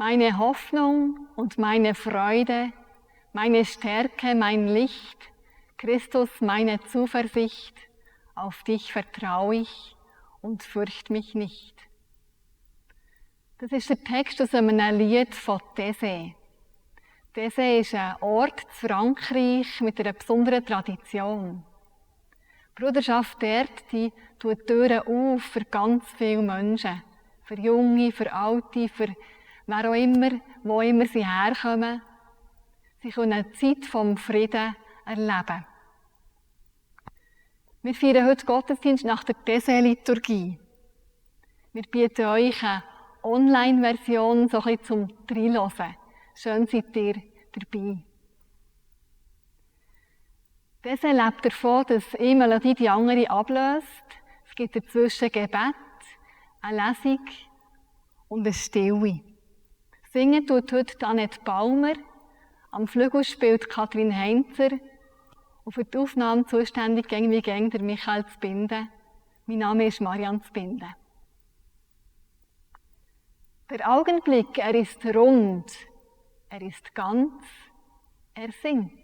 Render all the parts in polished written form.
meine Hoffnung und meine Freude, meine Stärke, mein Licht, Christus, meine Zuversicht, auf dich vertraue ich und fürchte mich nicht. Das ist der Text aus einem Lied von Taizé. Taizé ist ein Ort in Frankreich mit einer besonderen Tradition. Die Bruderschaft dort, die tut die Türen auf für ganz viele Menschen. Für Junge, für Alte, für wer auch immer, wo immer sie herkommen. Sie können eine Zeit vom Frieden erleben. Wir feiern heute Gottesdienst nach der Taizé-Liturgie. Wir bieten euch eine Online-Version so ein bisschen zum Reinhören. Schön seid ihr dabei. Taizé lebt davon, dass eine Melodie die andere ablöst. Es gibt dazwischen Gebet, eine Lesung und eine Stille. Singen tut heute Anette Balmer, am Flügel spielt Kathrin Heinzer und für die Aufnahme zuständig der Michael Zbinden. Mein Name ist Marianne Zbinden. Der Augenblick, er ist rund, er ist ganz, er singt.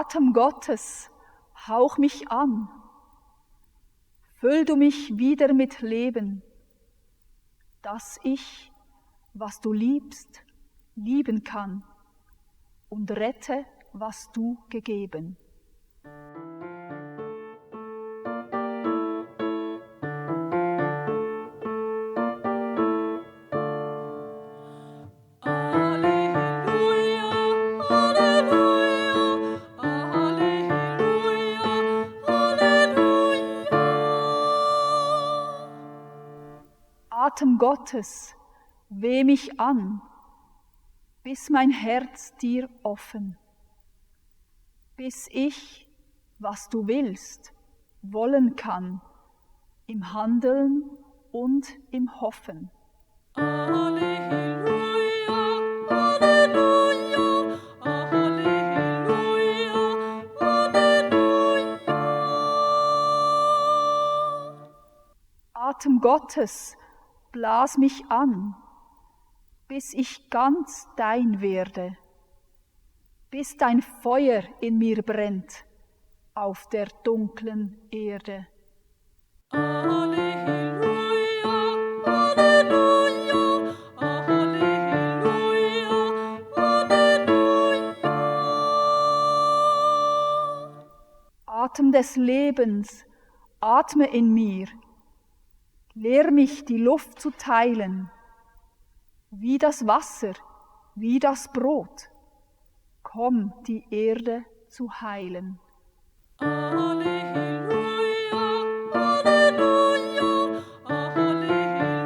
Atem Gottes, hauch mich an, füll du mich wieder mit Leben, dass ich, was du liebst, lieben kann und rette, was du gegeben. Atem Gottes, weh mich an, bis mein Herz dir offen, bis ich, was du willst, wollen kann, im Handeln und im Hoffen. Halleluja, Halleluja, Halleluja, Halleluja. Atem Gottes, blas mich an, bis ich ganz dein werde, bis dein Feuer in mir brennt auf der dunklen Erde. Halleluja, Halleluja, Halleluja, Halleluja. Atem des Lebens, atme in mir. Lehr mich, die Luft zu teilen, wie das Wasser, wie das Brot. Komm, die Erde zu heilen. Halleluja, Halleluja, Halleluja,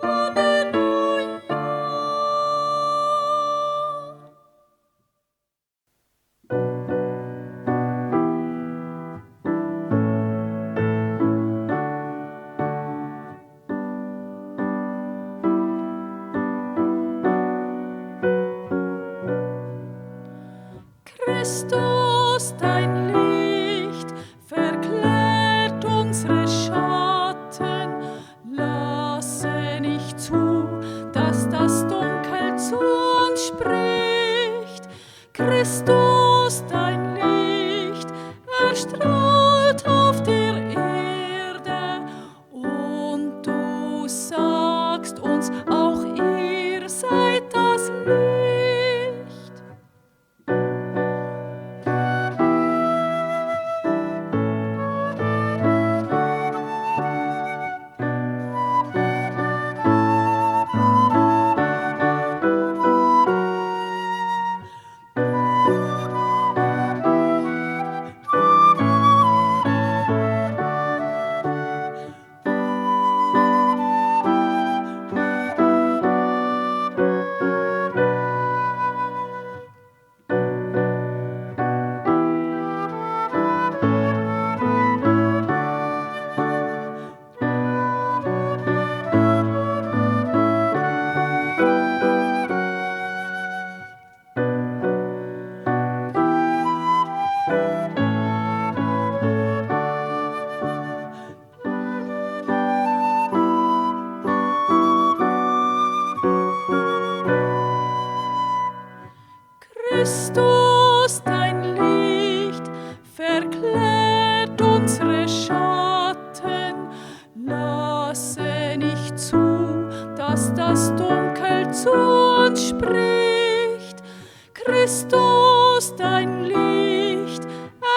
Halleluja. Christus, dein Licht verklärt unsere Schatten. Lasse nicht zu, dass das Dunkel zu uns spricht. Christus, dein Licht erstrahlt auf der Erde und du sagst uns, auch ihr seid das Licht. Christus, dein Licht verklärt unsere Schatten. Lasse nicht zu, dass das Dunkel zu uns spricht. Christus, dein Licht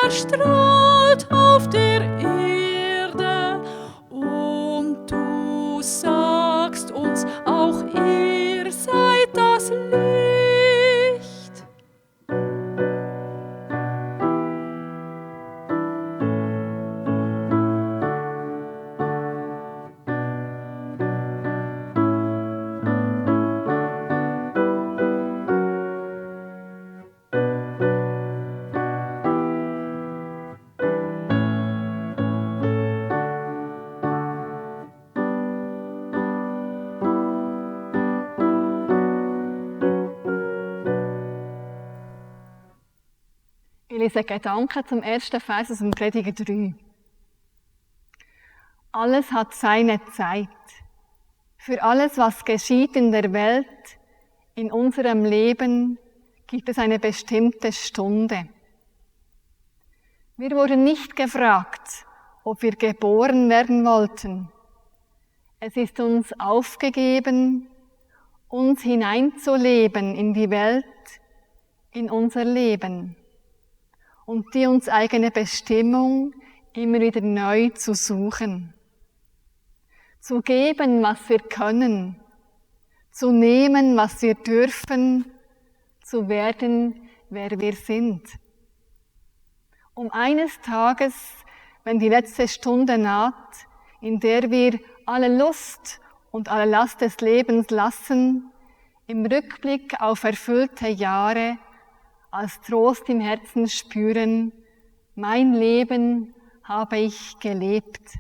erstrahlt auf der Erde und du sagst uns, auch ihr seid das Licht. Ich lese Gedanken zum ersten Vers aus dem Prediger 3. Alles hat seine Zeit. Für alles, was geschieht in der Welt, in unserem Leben, gibt es eine bestimmte Stunde. Wir wurden nicht gefragt, ob wir geboren werden wollten. Es ist uns aufgegeben, uns hineinzuleben in die Welt, in unser Leben und die uns eigene Bestimmung immer wieder neu zu suchen. Zu geben, was wir können, zu nehmen, was wir dürfen, zu werden, wer wir sind. Um eines Tages, wenn die letzte Stunde naht, in der wir alle Lust und alle Last des Lebens lassen, im Rückblick auf erfüllte Jahre als Trost im Herzen spüren, mein Leben habe ich gelebt.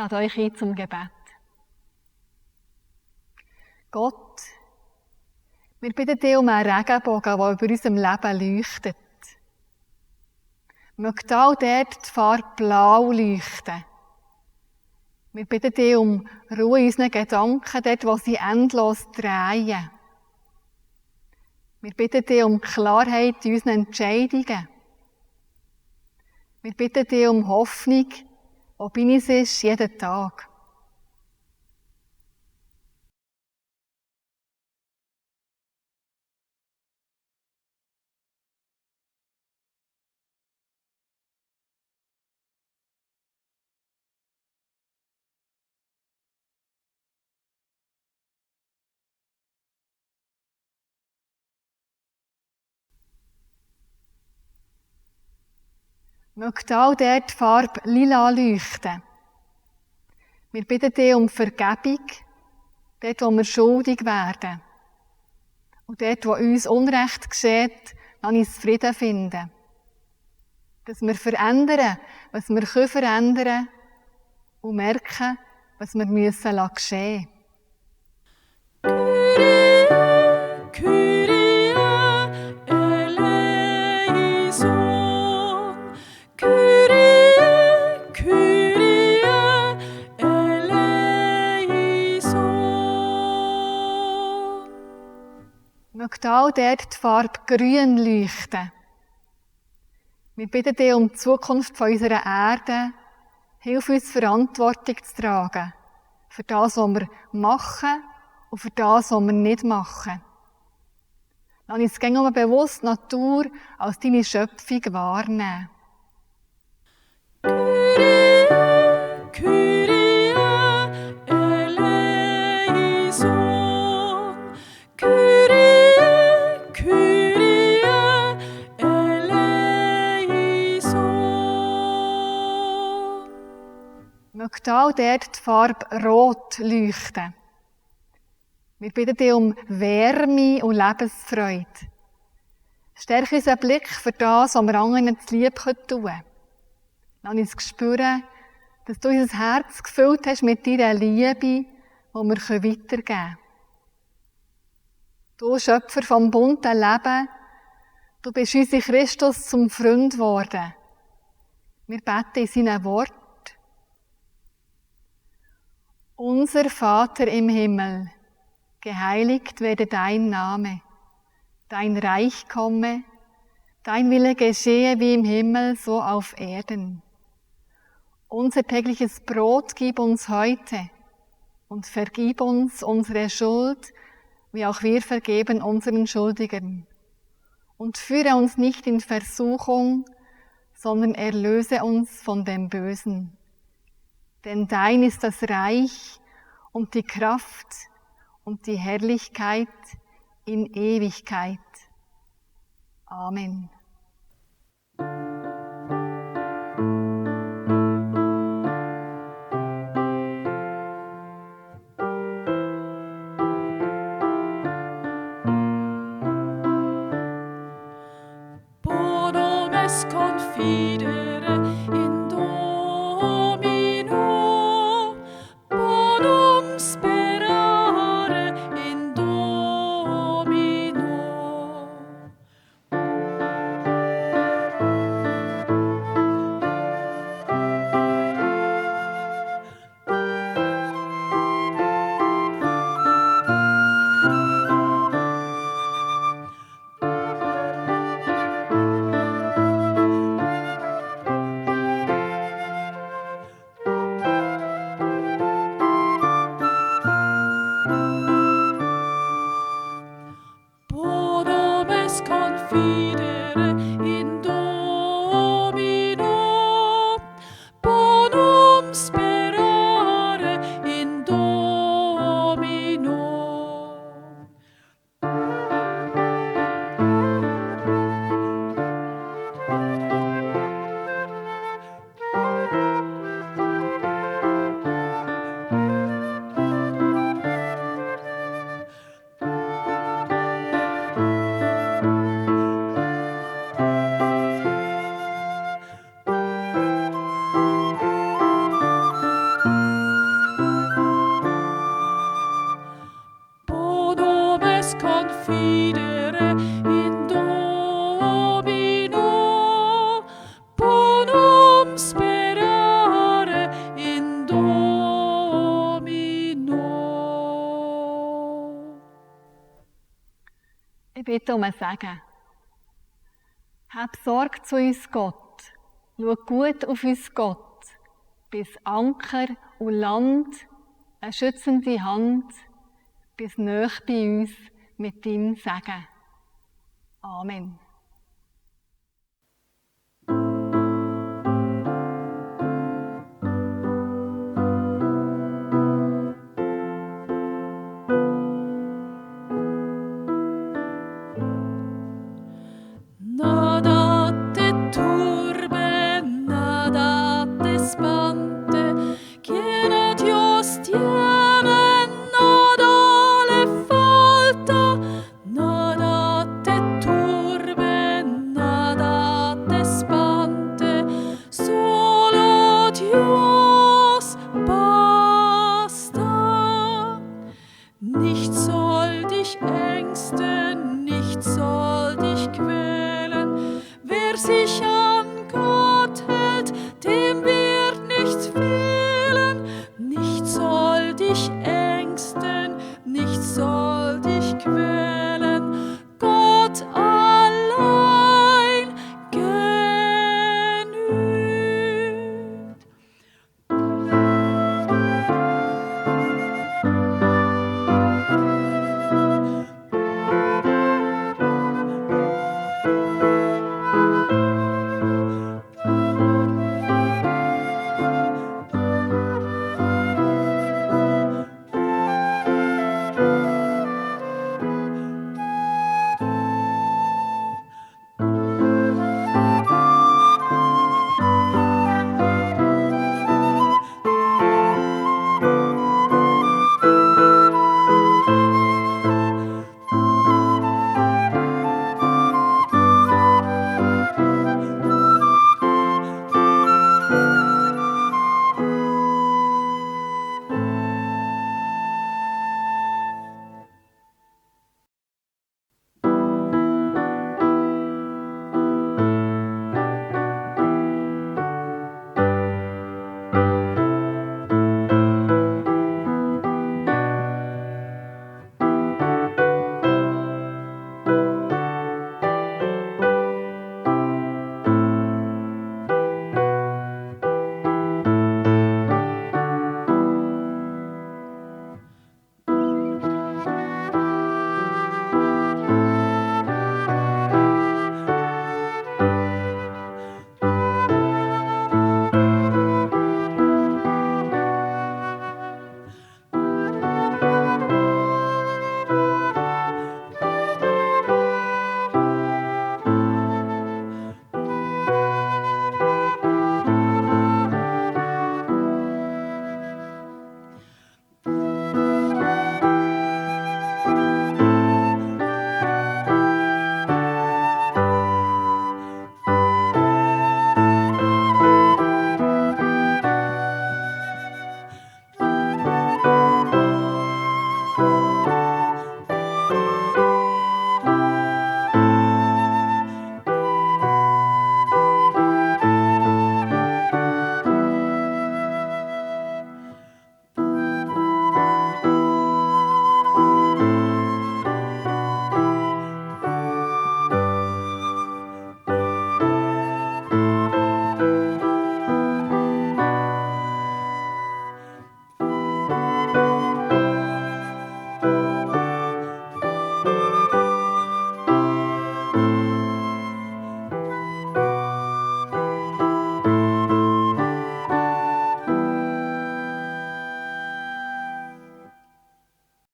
lade euch ein zum Gebet. Gott, wir bitten dich um einen Regenbogen, der über unserem Leben leuchtet. Möge all dort die Farbe blau leuchten. Wir bitten dich um Ruhe in unseren Gedanken, dort, wo sie endlos drehen. Wir bitten dich um Klarheit in unseren Entscheidungen. Wir bitten dich um Hoffnung, die bei uns ist, jeden Tag. Möge all dort die Farbe lila leuchten. Wir bitten dich um Vergebung, dort, wo wir schuldig werden. Und dort, wo uns Unrecht geschieht, lass uns Frieden finden. Dass wir verändern, was wir verändern können und merken, was wir müssen geschehen Möge all dort die Farbe grün leuchten. Wir bitten dich um die Zukunft unserer Erde. Hilf uns, Verantwortung zu tragen. Für das, was wir machen und für das, was wir nicht machen. Lass uns gängig bewusst die Natur als deine Schöpfung wahrnehmen. Möge all dort die Farbe rot leuchten. Wir bitten dich um Wärme und Lebensfreude. Stärke unseren Blick für das, was wir anderen zu lieb tun können. Lass uns spüren, dass du unser Herz gefüllt hast mit deiner Liebe, die wir weitergeben können. Du Schöpfer vom bunten Leben, du bist uns in Christus zum Freund geworden. Wir beten in seinem Wort. Unser Vater im Himmel, geheiligt werde dein Name, dein Reich komme, dein Wille geschehe wie im Himmel, so auf Erden. Unser tägliches Brot gib uns heute und vergib uns unsere Schuld, wie auch wir vergeben unseren Schuldigern. Und führe uns nicht in Versuchung, sondern erlöse uns von dem Bösen. Denn dein ist das Reich und die Kraft und die Herrlichkeit in Ewigkeit. Amen. Bonum es confidere in Domino, bonum sperare in Domino. confidere in Domino, bonum sperare in Domino. Ich bitte um ein Segen. Hab Sorge zu uns, Gott. Schau gut auf uns, Gott. Bis Anker und Land, eine schützende Hand, bis nahe bei uns mit deinem Segen. Amen. Nadate turbe, nadate spante, chiena Dios tiene.